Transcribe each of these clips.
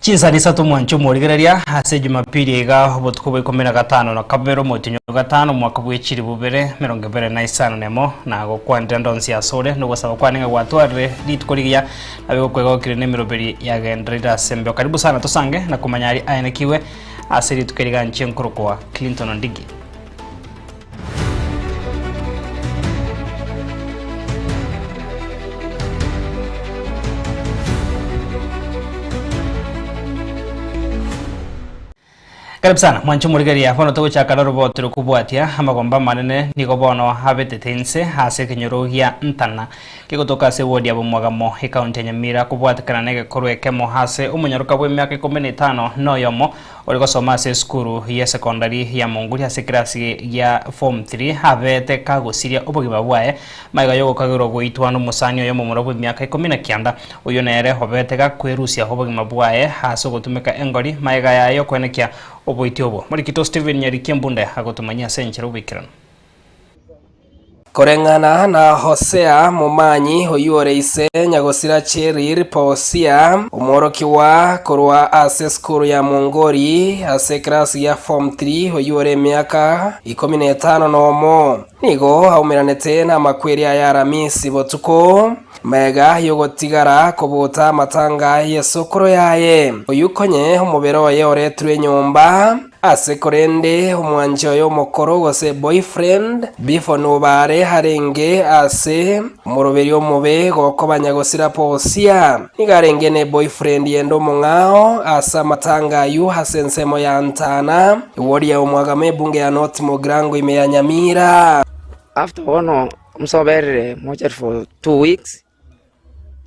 Chinsani isato mwanche omorigereria ase Jumapili iga obotuko bwa ikomi na gatano na kabere omotinyi o gatano omwaka bwe chilifu bibere emerongo ebere na isano na emo na gokwanera ndonsi asore nogosaba kwane ng'a gwatwarire rituko rigiya nabe gokwegokire na emeroberi yagendereire ase embeo. Karibu sana tosange na komanya aria aenekiwe ase rituko eri ganchie nkorokwa Clinton Ondigi. Karibu sana mwanche omorigereria bono togochaka noroboto rokobwatia amagomba amanene nigo bono abetete inse ase ekenyoro gia Ntana kegotoka ase ewodi ya Bomwagamo ekaunti ya Nyamira kobwatekana na egekorwa ekemo ase omonyaroka bw'emiaka ikomi na etano na oyomo Ore gosoma ase esukuru y'esekondari ya Monguri ase ekerasi gia form 3 abeete kagosiria obogima bwaye magega y'ogokagerwa goitwa nomosani oye omomura bw'emiaka ikomi na kianda. Oyio nere obeete gakwerusia obogima bwaye ase ogotumeka engori magega yaye y'okoenekia oboiti obwo. Morikito Stephen Nyarikia Mbunde agotomanyia ase enchera oboikeranu. Koreng'ana na Hosea momanyi, oyio ore ise nyagosira Cherir Pausia, omworokigwa korwa ase esukuru ya Mongori ase ekerasi gia Form 3 oyio ore emiaka ikomi na etano nomo, nigo aumeranete namakweri aya Aramisi botuko, magega y'ogotigara kobuta amatanga y'esukuru yaye, oyio konye omobere oye oretirwe nyomba. Ase korende omwanchi oye omokoro gose boyfriend, before nobare arenge ase omoroberi omobe gokoba nyagosira Portia. Nigo arenge ne boyfriend yende omong'ao ase amatanga ayio ase ensemo ya Ntana, eward ya Omwagama ebunge ya North Mugirango ime ya Nyamira. After bono omosoberire mochari for two weeks,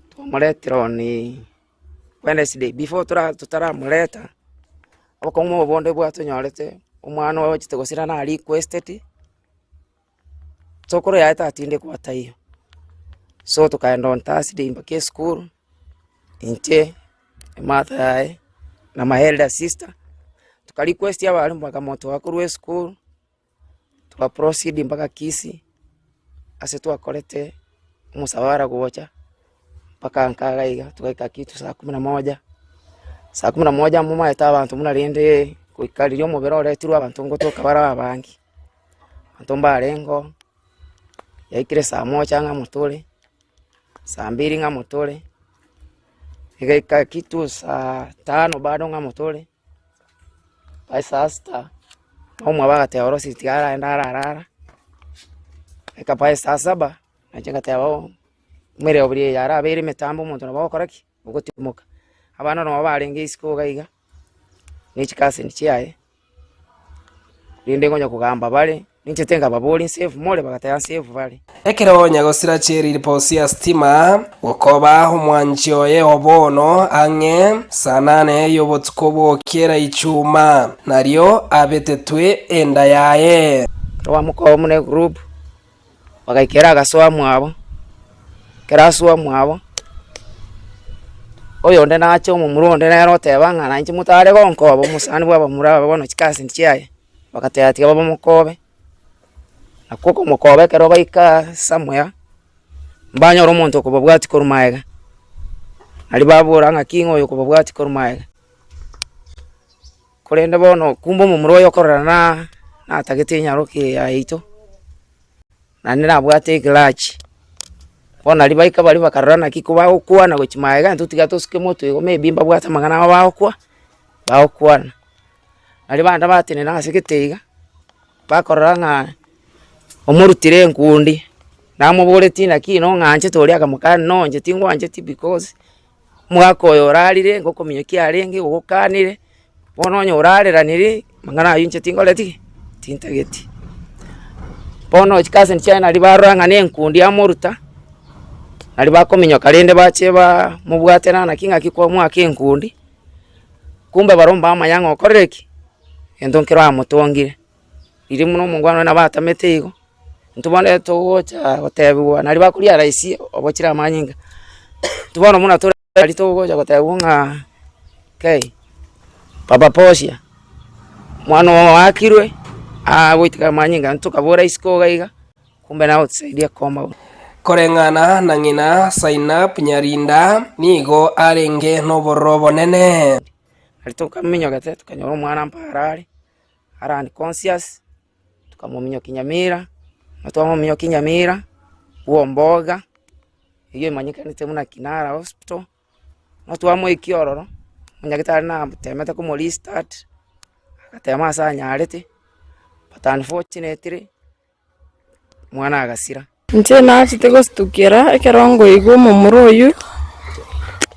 twamoretire on Wednesday before tora totaramoreta, obokong'u obo bonde bwatonyorete, omwana oyo ochete gosira na requested, sokoro yaye tatindekwa taiyo. So tokaenda on Thursday mpaka esukuru, inche, emother yaye, na my elder sister, toka request abalimu bakamotoa korwa esukuru. Toka proceed mpaka Kisii, ase twakorete omosabara gocha mpaka nka iga iga, togaika kitu saa kumi na moja, saa kumi na moja momaete abanto buna rende goika riria omobere oretirwe abanto ngotoka bare abange, abanto mbarengeo, yaikire saa moja ng'a motore, saa mbiri ng'a motore, egaika kitu saa tano bado ng'a motore. By saa sita, omwabo agateba orosie tiga aragende ararara, eka by saa saba, nainche ngateba oo, mwere oburia eye arabeire emetambo omonto nabo agokora ki? Ogotimoka. Abana nabo barenge isiko iga iga, ne chikaseni chiaye, rende nkonya kogamba bare. Ninche tinkababoria nsefu more? Bagateba, Nsefu bare. Ekero nyagosira chi'eriripo sia sitima, gokoba omwanchi oye o bono ang'e saa nane y'obotuko bw'okiera ichuma, nario abetetwe enda yaye. Ekero bamokoba buna egroup, bagaika ere agasoa mwabo, ekero asoa mwabo, oyonde nache omomura onde nere oteba ng'a nainche motare gonkoba omosani bwa abamura aba bono chikaseni chiaye. Bagateba tiga bamokobe, nakwo okomokoba ekero baika somewhere, mbanyore omonto okobabwatia korwa magega, naria babora ng'aki ng'a oyo okobabwatia korwa magega. Korende bono kumbe omomura oyo okorora na natagete enyaroke eye yaito, naende nabwate egrudge, bono naria baika baria bakarora naki kobagokwana gochia magega intwe tiga tosuke motwe igo maybe mbabwate amang'ana abo bagokwa bagokwana. Nario bande batenena ase gete iga, bakorora ng'a omorutire enkundi, namoboretie naki nong'anchete oria akamokania no inche tingwancheti because, omogaka oyo orarire ngokominyokia arenge ogokanire, bono onye orareranire, amang'ana aywo inche tingoreti ki? Tintageti. Bono chikaseni chiaye naria barora ng'a na enkundi amoruta, naria bakominyoka rende bache baa mobwate naki ng'aki kwamoaka enkundi. Kumbe barobwo mbamanya ng'a okorire ki? Egento nkero amotongire. Riria buna omongwana oye nabo atamete igo, intwe bono togocha gotebiwa naria bakoria rahisi obochire amanyinga, intwe bono buna tore aria togocha gotebiwa ng'a kei, papa Portia, omwana oo oakirwe, agoitika amanyinga intwe tokabora isiko iga iga. Kumbe nagotusaidia koma. Koreng'ana na ng'ina Zainab Nyarinda nigo arenge nobororo obonene. Aria tokamominyogete tokanyora omwana mparo are, are unconscious, tokamominyokia Nyamira, na twamominyokia Nyamira, bwa omboga, eywo emanyekanete buna Kinara Hospital, na twamoikia ororo, omonyagetari natemete komo restart, agatema ase anyarete, but unfortunately, omwana agasira. Inche nachete gosutukera ekero nkoigwa omomura oyio,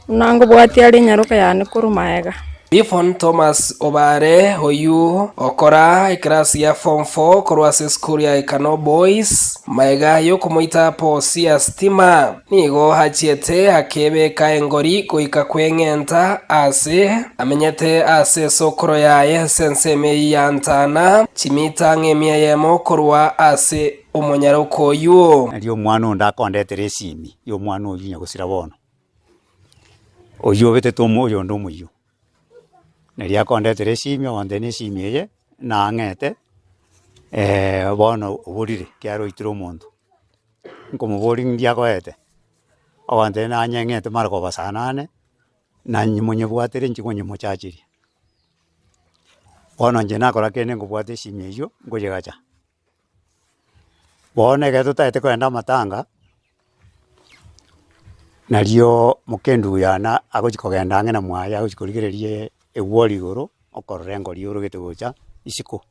buna nkobwatia are enyaroka yane korwa magega. Yvonne Thomas Obare oyio okora ekerasi ya form 4 korwa ase esukuru ya Ekano Boys maega yokomoita posi ya stima nigo achiete akebeka engori goika kweng'enta ase amenyete ase esokoro yaye ase ensemo eyio ya Ntana chimita ang'e emia eyemo korwa ase Omonyaroka oyio. Nario omwana onde akondetera esimi ya omwana oyio nyagosira bono, oyio obetete omo oyonde omoyio. Nario akondetera esimi ogontebia na esimi eye nang'ete bono oborire ekiagera oitire omonto. Nkomoboria ng'indi akoete, ogontebia nanyeng'ete mara koba saa nane, nanyimonyebwatere inche nkonyemochacheria. Bono inche nakora kende nkobwata esimi eyio, nkoyegacha. Bono ekero totaete kogenda amatanga, nario moka endugu yane agochi kogenda ang'e na mwaye agochi korigereria ewall igoro, okorora engori yorogete gocha isiko.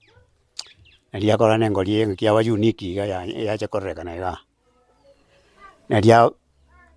Nario akorora na engori eye ng'aki yaba unique iga ya yacha kororekana igaa. Nario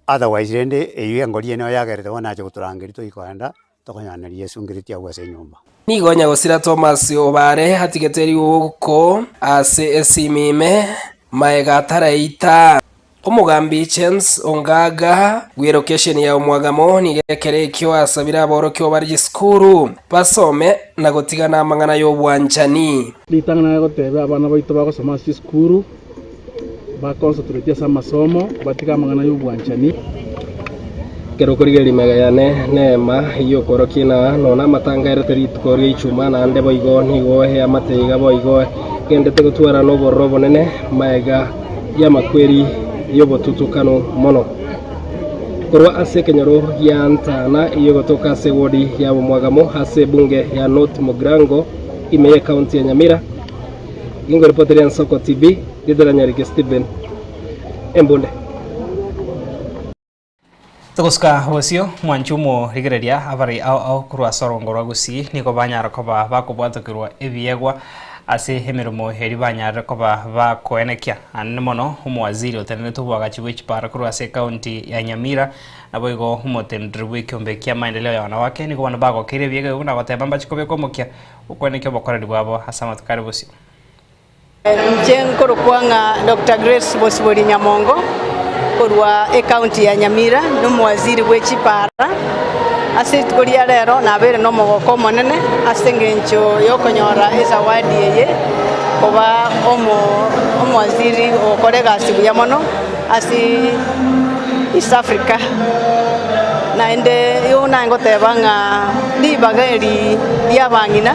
otherwise rende eywo engori eye nigo yagerete bono nacha gotorangeria tochi kogenda, tokonyora nario esungeretie agwo ase enyomba. Nigo nyagosira Thomas Obare atigete riuko ase esimi ime maega ataraita. Omogambi James Ongaga bw'elokesheni ya Omwagamo nigo ekero ekio asabire aborokigwa bare chisukuru basome na gotigana amang'ana y'obwanchani. Ritang'ani nare gotebia abana baito bagosoma ase chisukuru, ba concentrate ase amasomo, batige amang'ana y'obwanchani. Ekero okorigereria magega yane neema y'okworokia ng'a nonya amatanga aerete rituko ria Ijumaa naende boigo nigo eamate iga boigo egendete gotwara nobororo obonene magega y'amakweri y'obotutukanu mono. Korwa ase ekenyoro gia Ntana eyio egotoka ase ewodi ya Bomwagamo ase ebunge ya North Mugirango ime y'ecounty ya Nyamira, Ingoripoteria Nsoko TV, Ritera Nyariki Stephen, Embunde. Togosuka bosio, mwanche omorigereria abare ao ao korwa ase orongo rwa Gusii nigo banyara koba bakobwatokerwa ebiegwa ase emeremo eria banyarire koba bakoenekia. Naende mono omowaziri otenenerete oboagachi bwe chipara korwa ase ecounty ya Nyamira naboigo omoteneneri bw'ekiombe kia maendeleo ya wanawake nigo bono bagokeire ebiegwa ebio na goteba mbache kobeka omokia Okwenekia obokoreri bwabo ase amatuko are bosio. Inche nkorokwa ng'a Doctor Grace Bosibori Nyamongo korwa ecounty ya Nyamira, nomowaziri bwe chipara. Ase rituko ria rero nabeire nomogoko omonene ase engencho yokonyora ezawadi eye koba omo omowaziri ogokora egasi buya mono ase East Africa. Naende igo naye ngoteba ng'a ribaga eri ri'abang'ina,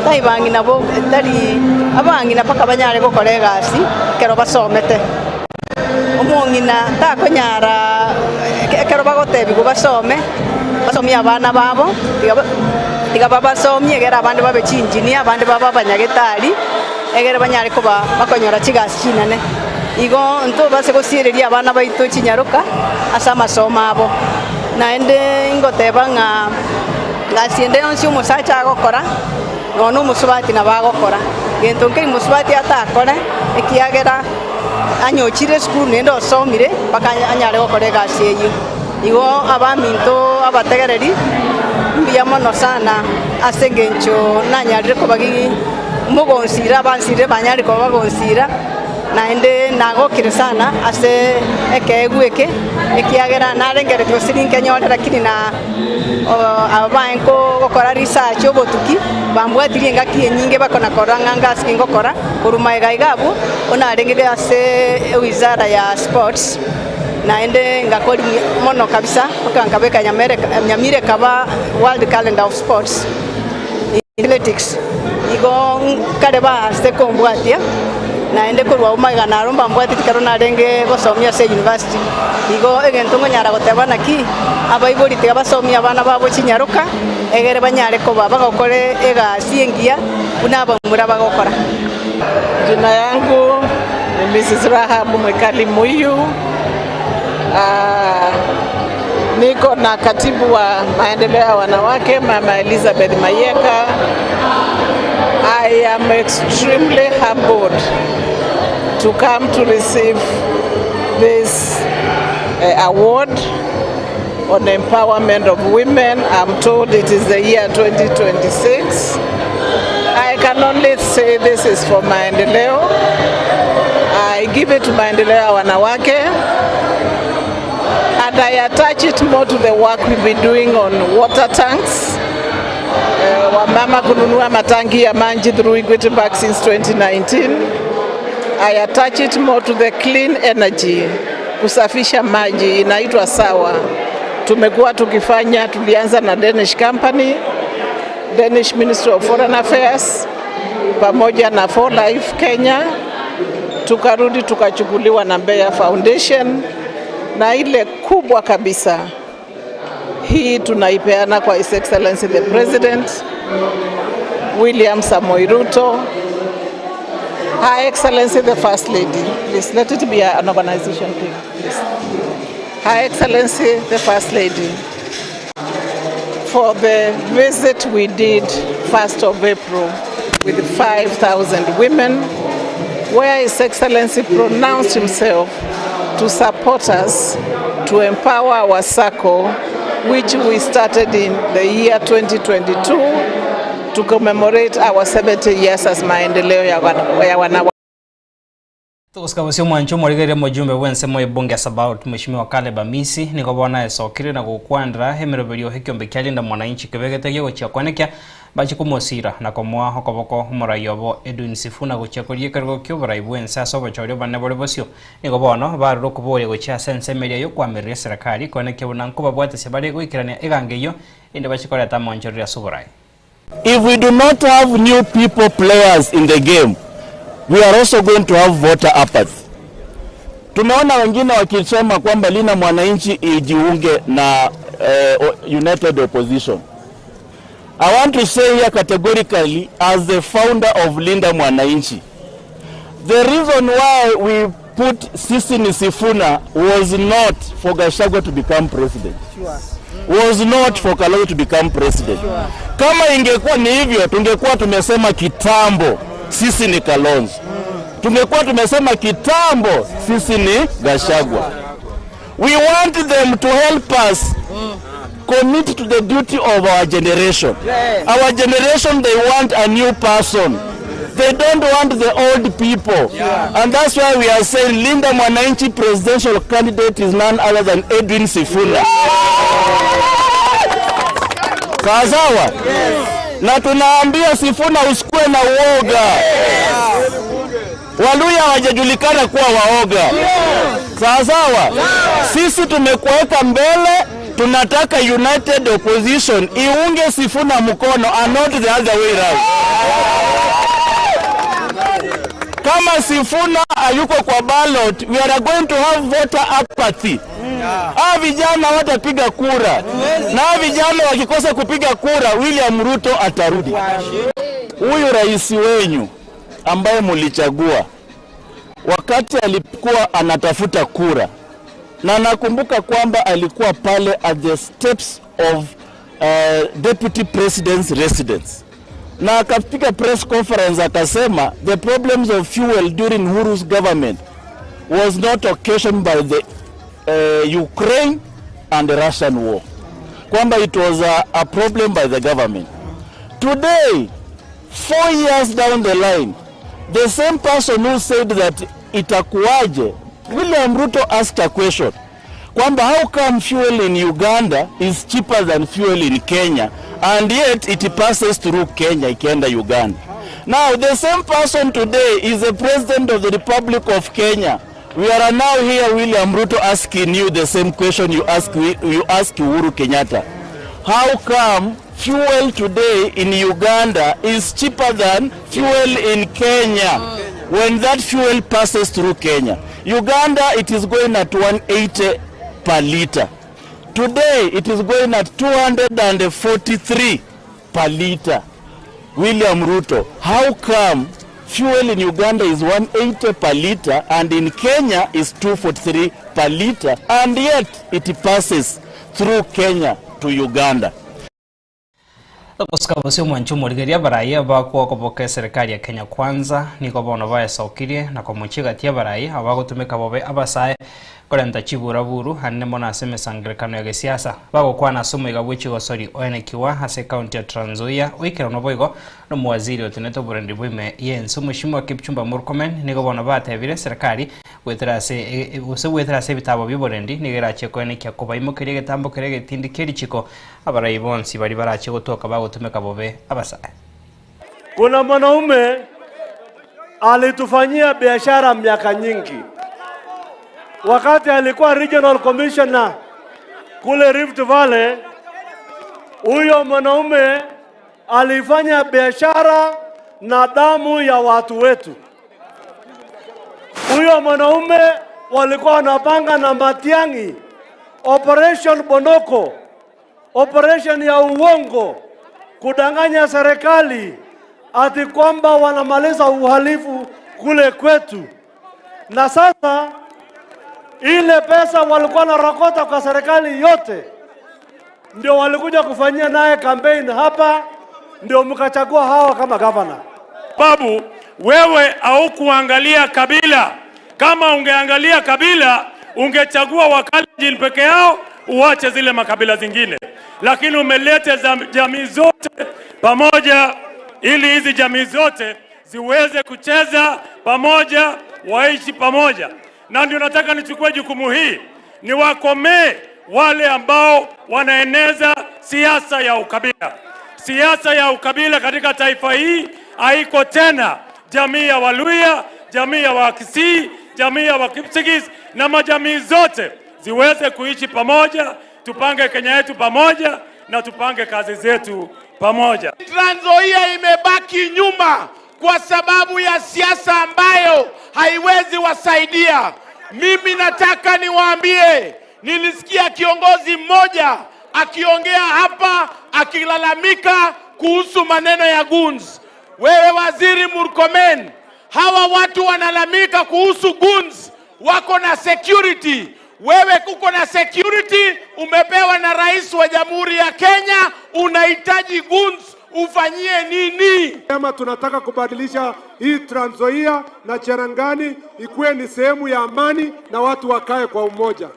tari bang'ina bo tari abang'ina mpaka banyare gokora egasi ekero basomete. Omong'ina takonyara ekero bagotebigwa basome, basomie abana babo, tiga ba tiga babasomie egere abande babe chiinjinia, abande babe abanyagetari, egere banyare koba bakonyora chigasi chinene. Igo ntobase gosiereria abana baito chinyaroka ase amasomo abo. Naende ingoteba ng'a gasi ende yonsi omosacha agokora, nonya na omosubati nabo agokora. Gento nkeri mosubati atakore, ekiagera anyochire esukuru naende osomire mpaka anyare gokora egasi eyio. Igo abaminto abategereri, mbuya mono sana ase engencho nanyarire kobagi mogonsira, abansirire banyarire koba bagonsira. Naende nagokire sana ase ekeegwa eke, ekiagera narengereretie gose ninkenyore, lakini na aba baye gokora research obotuki, bambwatirie engaki enyinge bakona korora ng'a ngasi ki ngokora. Korwa magega iga abwo, onarenge ase ewizara ya sports, naende ngakori mono kabisa mpaka nkabeka Nyamira ekaba world calendar of sports. Athletics, igo nkare baase kombwatia. Naende korwa agwo magega naro mbambwateti ekero narenge gosomia ase eyunivasiti. Igo egento nkonyara goteba naki, abaibori tiga basomie abana babo chinyaroka, egere banyare koba bagokora egasi engiya buna abamura bagokora. Jina yangu ni Mrs. Rahab Mwikali Muiyu. Ah, niko na katibu wa maendeleo ya wanawake Mama Elizabeth Mayeka. I am extremely humbled to come to receive this award on empowerment of women. I'm told it is the year 2026. I can only say this is for Maendeleo. I give it to Maendeleo ya Wanawake and I attach it more to the work we've been doing on water tanks. Wamama kununua matangi ya maji through Equity Bank since 2019. I attach it more to the clean energy, kusafisha maji inaitwa Sawa. Tumekuwa tukifanya, tulianza na Danish company, Danish Ministry of Foreign Affairs pamoja na For Life Kenya, tukarudi tukachukuliwa na Mbeya Foundation, na ile kubwa kabisa hii tunaipeana kwa His Excellency the President William Samoei Ruto, Her Excellency the First Lady. Please let it be an organization thing, please. Her Excellency the First Lady, for the visit we did 1st of April with 5,000 women, where His Excellency pronounced himself to support us to empower our SACCO, which we started in the year 2022 to commemorate our 70 years as Maendeleo ya Wanawake. Togosika bosio omwancho omorigereria omojumbe bw'ensemo y'ebunge ya Sabaot Mheshimiwa Caleb Amisi nigo bono aesokire na gokwanera emeroberio ekiombe kia Linda Mwananchi kebegete giogochia koenekia bache komosira na komoa okoboko omorai obo Edwin Sifuna gochia koria ekerogo ki'oborai bw'ense ase obochori obonene bore bosio. Nigo bono barure okoboria gochia ase ensemo eria y'okoamerera eserekari koenekia buna nkobabwatesia bare goikerania egango eyio erinde bache koreta amaonchoreri ase oborai. If we do not have new people players in the game, we are also going to have voter apathy. Tumeona wengine wakisema kwamba Linda Mwananchi ijiunge na United Opposition. I want to say here categorically as the founder of Linda Mwananchi, the reason why we put Sisi ni Sifuna was not for Gachagua to become president. Was not for Kalonzo to become president. Kama ingekuwa ni hivyo, tungekuwa tumesema kitambo sisi ni Kalonzo. Tungekuwa tumesema kitambo sisi ni Gachagua. We want them to help us commit to the duty of our generation. Our generation, they want a new person. They don't want the old people. And that's why we are saying Linda Mwananchi presidential candidate is none other than Edwin Sifuna. Sawa sawa? Na tunaambia Sifuna usikuwe na uoga. Waluya hawajajulikana kuwa waoga. Sawa sawa? Sisi tumekuweka mbele, tunataka United Opposition iunge Sifuna mkono and not the other way round. Kama Sifuna hayuko kwa ballot, we are going to have voter apathy. Hawa vijana watapiga kura, na hawa vijana wakikosa kupiga kura, William Ruto atarudi. Huyu rais wenyu ambaye mulichagua wakati alikuwa anatafuta kura, na nakumbuka kwamba alikuwa pale at the steps of deputy president's residence, na akapiga press conference akasema the problems of fuel during Uhuru's government was not occasioned by the Ukraine and the Russian war, kwamba it was a problem by the government. Today, 4 years down the line, the same person who said that itakuwaje, William Ruto asked a question kwamba how come fuel in Uganda is cheaper than fuel in Kenya and yet it passes through Kenya ikienda Uganda. Now the same person today is the president of the Republic of Kenya. We are now here, William Ruto, asking you the same question you ask Uhuru Kenyatta. How come fuel today in Uganda is cheaper than fuel in Kenya? when that fuel passes through Kenya. Uganda it is going at 180 per liter. Today it is going at 243 per liter. William Ruto, how come fuel in Uganda is 180 per liter and in Kenya is 243 per liter and yet it passes through Kenya to Uganda? Gosika bosio omwancho omorigereria abarai abakwokoboka eserekari ya Kenya Kwanza nigo bono baesokirie na komochia gati y'abarai abo bagotumeka bobe abasae korenta chiburaburu anene mono ase emesangererekano ya gesiasa. Bagokwana ase omoiga bwe chigosori oenekiwa ase ekaunti ya Trans Nzoia oikeranwa boigo nomowaziri otenete oborendi bwa ime y'ense Omweshimiwa Kipchumba Murkomen nigo bono batebire eserekari goetera ase gose goetera ase ebitabo bi'oborendi nigo erachie koenekia kobaimokeria egetambo keria egetindi ki'erichiko abarai bonsi baria barachie gotoka bagotumeka bobe abasae. Kuna mwanaume alitufanyia biashara miaka nyingi, wakati alikuwa regional commissioner kule Rift Valley. Huyo mwanaume alifanya biashara na damu ya watu wetu. Huyo mwanaume walikuwa wanapanga na Matiang'i Operation Bonoko, operation ya uongo, kudanganya serikali ati kwamba wanamaliza uhalifu kule kwetu. Na sasa ile pesa walikuwa narokota kwa serikali yote ndio walikuja kufanyia naye campaign hapa, ndio mkachagua hawa kama governor. Babu, wewe haukuangalia kabila. Kama ungeangalia kabila, ungechagua Wakalenjin peke yao, uache zile makabila zingine, lakini umeleta jamii zote pamoja, ili hizi jamii zote ziweze kucheza pamoja, waishi pamoja. Na ndio nataka nichukue jukumu hii niwakomee wale ambao wanaeneza siasa ya ukabila. Siasa ya ukabila katika taifa hii haiko tena. Jamii ya Waluhya, jamii ya Wakisii, jamii ya Wakipsigis na majamii zote ziweze kuishi pamoja, tupange Kenya yetu pamoja na tupange kazi zetu pamoja. Trans Nzoia imebaki nyuma kwa sababu ya siasa ambayo haiwezi wasaidia. Mimi nataka niwaambie, nilisikia kiongozi mmoja akiongea hapa akilalamika kuhusu maneno ya goons. Wewe Waziri Murkomen, hawa watu wanalalamika kuhusu goons, wako na security. Wewe kuko na security umepewa na rais wa Jamhuri ya Kenya, unahitaji goons ufanyie nini? Kama tunataka kubadilisha hii Trans Nzoia na Cherangani ikuwe ni sehemu ya amani na watu wakae kwa umoja.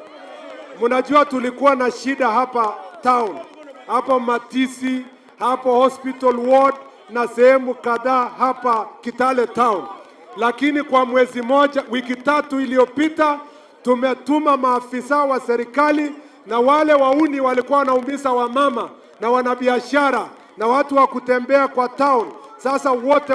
Mnajua tulikuwa na shida hapa town, hapo Matisi, hapo hospital ward na sehemu kadhaa hapa Kitale town, lakini kwa mwezi moja, wiki tatu iliyopita, tumetuma maafisa wa serikali na wale wauni walikuwa wanaumiza wamama na wanabiashara na watu wa kutembea kwa town, sasa wote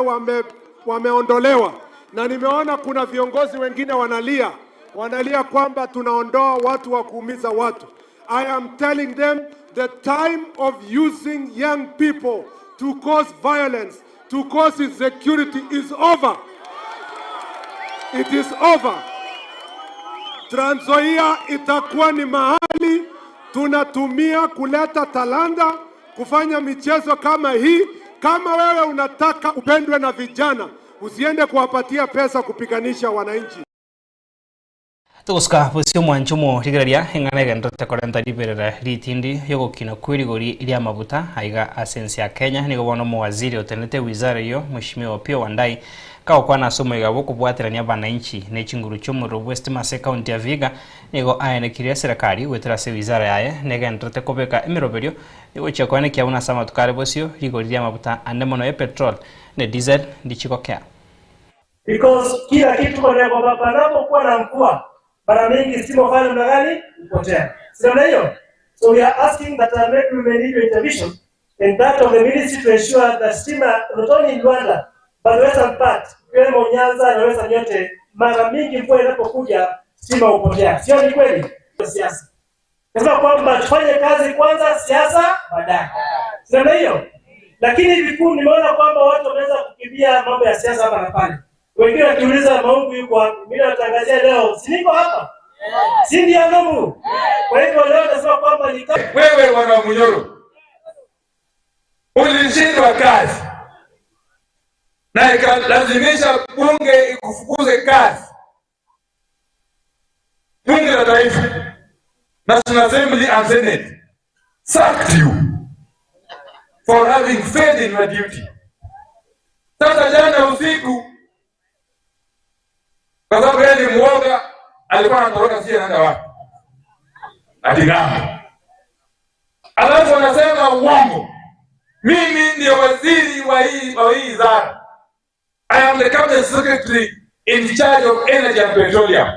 wameondolewa, na nimeona kuna viongozi wengine wanalia, wanalia kwamba tunaondoa watu wa kuumiza watu. I am telling them the time of using young people to cause violence, to cause insecurity is over. It is over. Trans Nzoia itakuwa ni mahali tunatumia kuleta talanta, kufanya michezo kama hii. Kama wewe unataka upendwe na vijana, usiende kuwapatia pesa kupiganisha wananchi. Togosika bosio omwancho omorigereria eng'ana egenderete korenta riberera ritindi yogokina kwa erigori ria amabuta aiga ase ense ya Kenya. Nigo bono omowaziri otenete wizara eyo Mheshimiwa Opiyo Wandayi kagokwana ase omoiga bwa okobwaterania abananchi na echinguru chia omorero bwa estima ase ekaunti ya Vihiga nigo aenekirie eserekari goetera ase wizara yaye negenderete kobeka emiroberio egochia koenekia buna ase amatuko are bosio rigori ria amabuta ande mono ya petrol na diesel ndichigokea. Because kila kitu kwa kwamba panapokuwa na mvua mara mingi stima hufanya namna gani? Hupotea. Si namna hiyo? So we are asking that maybe we may need your intervention and that of the ministry to ensure that stima not only in Luanda but the western part, ikiwemo Nyanza na western yote, mara mingi mvua inapokuja stima hupotea. Sio ni kweli? Siasa. Nasema kwamba tufanye kazi kwanza, siasa baadaye. Si namna hiyo? Lakini hivi kuu nimeona kwamba watu wameweza kukimbia mambo ya siasa hapa na pale. Wengine wakiuliza Maungu yuko wapi? Mimi natangazia leo, si niko hapa? Si ndiye Mungu? Kwa hivyo leo nasema kwamba ni Wewe bwana Munyoro ulishindwa kazi na ikalazimisha bunge ikufukuze kazi, bunge la taifa, National Assembly and Senate sacked you for having failed in your duty. Sasa jana usiku, kwa sababu yeye ni mwoga, alikuwa anatoroka, si anaenda wapi, ati ng'ambo. Alafu anasema uongo, mimi ndio waziri wa hii wa hii wizara. I am the cabinet secretary in charge of energy and petroleum.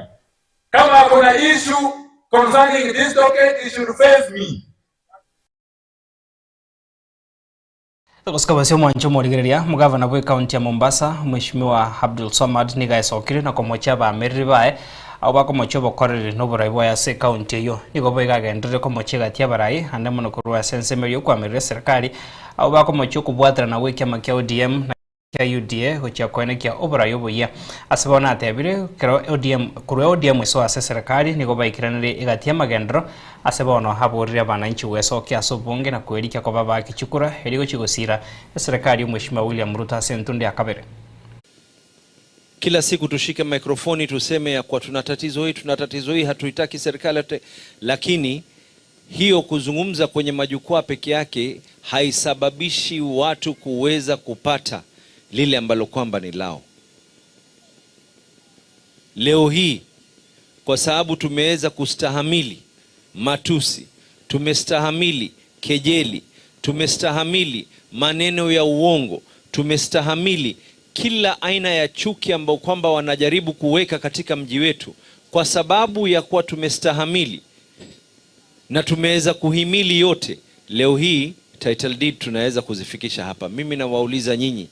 Kama kuna issue concerning this docket, you should face me. Gosika bosio omwancho omorigereria, omogavana bwe ekaunti ya Mombasa, Mweshimiwa Abdul Swamad nigo aesokire na komochia abamereri baye abwo bakomochia obokoreri na oborai bwaye ase ekaunti eyio. Nigo boigo agenderere komochia egati y'abarai ande mono korwa ase ensemo eria okwamerera eserekari abwo bakomochia okobwaterana gw'ekiama kia ODM na kia UDA gochia koenekia oborai oboyia. Ase bono natebire ekero ODM korwa ODM esoa ase eserekari nigo baikeranire egati y'amagenderero ase bono aborire abananchi gwesokia ase obonge na koerikia koba baake chikura erio gochia gosira eserekari y'omweshimiwa William Ruto ase entundo ya kabere. Kila siku tushike mikrofoni tuseme ya kuwa tuna tatizo hii, tuna tatizo hii, hatuitaki serikali hatu... Lakini hiyo kuzungumza kwenye majukwaa peke yake haisababishi watu kuweza kupata lile ambalo kwamba ni lao. Leo hii kwa sababu tumeweza kustahamili matusi, tumestahamili kejeli, tumestahamili maneno ya uongo, tumestahamili kila aina ya chuki ambayo kwamba wanajaribu kuweka katika mji wetu, kwa sababu ya kuwa tumestahamili na tumeweza kuhimili yote, leo hii title deed tunaweza kuzifikisha hapa. Mimi nawauliza nyinyi,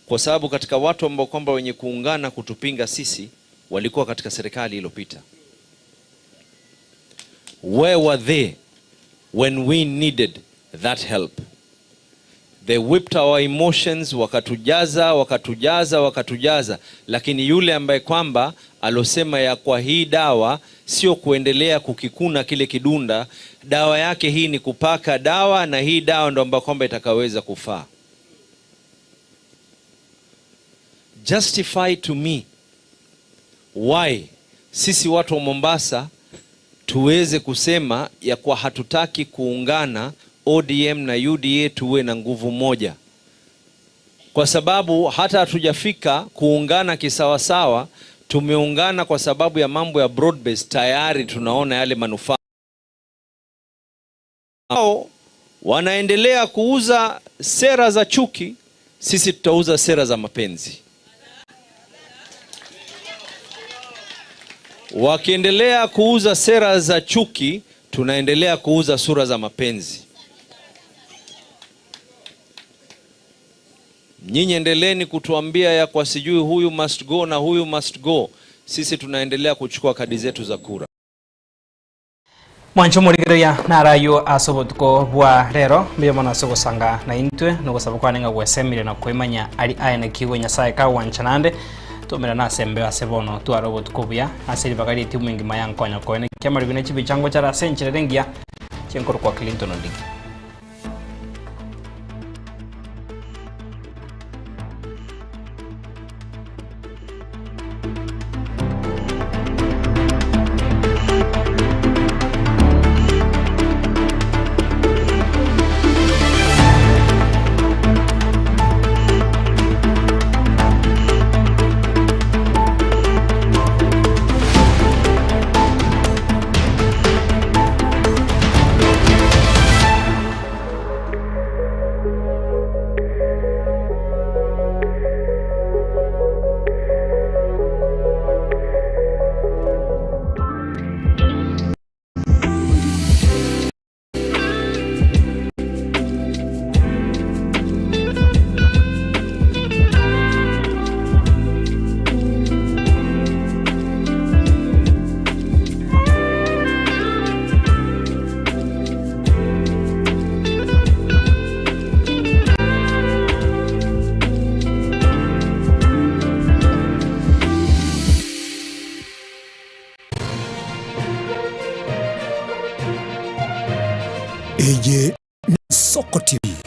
kwa sababu katika watu ambao kwamba wenye kuungana kutupinga sisi walikuwa katika serikali iliyopita. Where were they when we needed that help? They whipped our emotions, wakatujaza, wakatujaza, wakatujaza, lakini yule ambaye kwamba alosema ya kwa hii dawa sio kuendelea kukikuna kile kidunda, dawa yake hii ni kupaka dawa, na hii dawa ndo ambayo kwamba itakaweza kufaa. Justify to me why sisi watu wa Mombasa tuweze kusema ya kwa hatutaki kuungana ODM na UDA tuwe na nguvu moja, kwa sababu hata hatujafika kuungana kisawasawa. Tumeungana kwa sababu ya mambo ya broad base, tayari tunaona yale manufaa. Wanaendelea kuuza sera za chuki, sisi tutauza sera za mapenzi. Wakiendelea kuuza sera za chuki, tunaendelea kuuza sura za mapenzi. Nyinyi endeleeni kutuambia ya kwa sijui huyu must go na huyu must go, sisi tunaendelea kuchukua kadi zetu za kura. Mwanche omorigereria naro ayio ase obotuko bwa rero, mbuya mono ase ogosanga naintwe, na ogosaba kwane ng'a gwesemire na koimanya aria aenekigwe Nyasaye kagwancha naende, Tomerane ase embeo ase bono, tware obotuko obuya ase ribaga ri'etimu engima ya nkonya koenekia amariko ne chibichango chare ase enchera ere engiya chi'enkorokwa Clinton Ondigi. Eye n'Ensoko TV.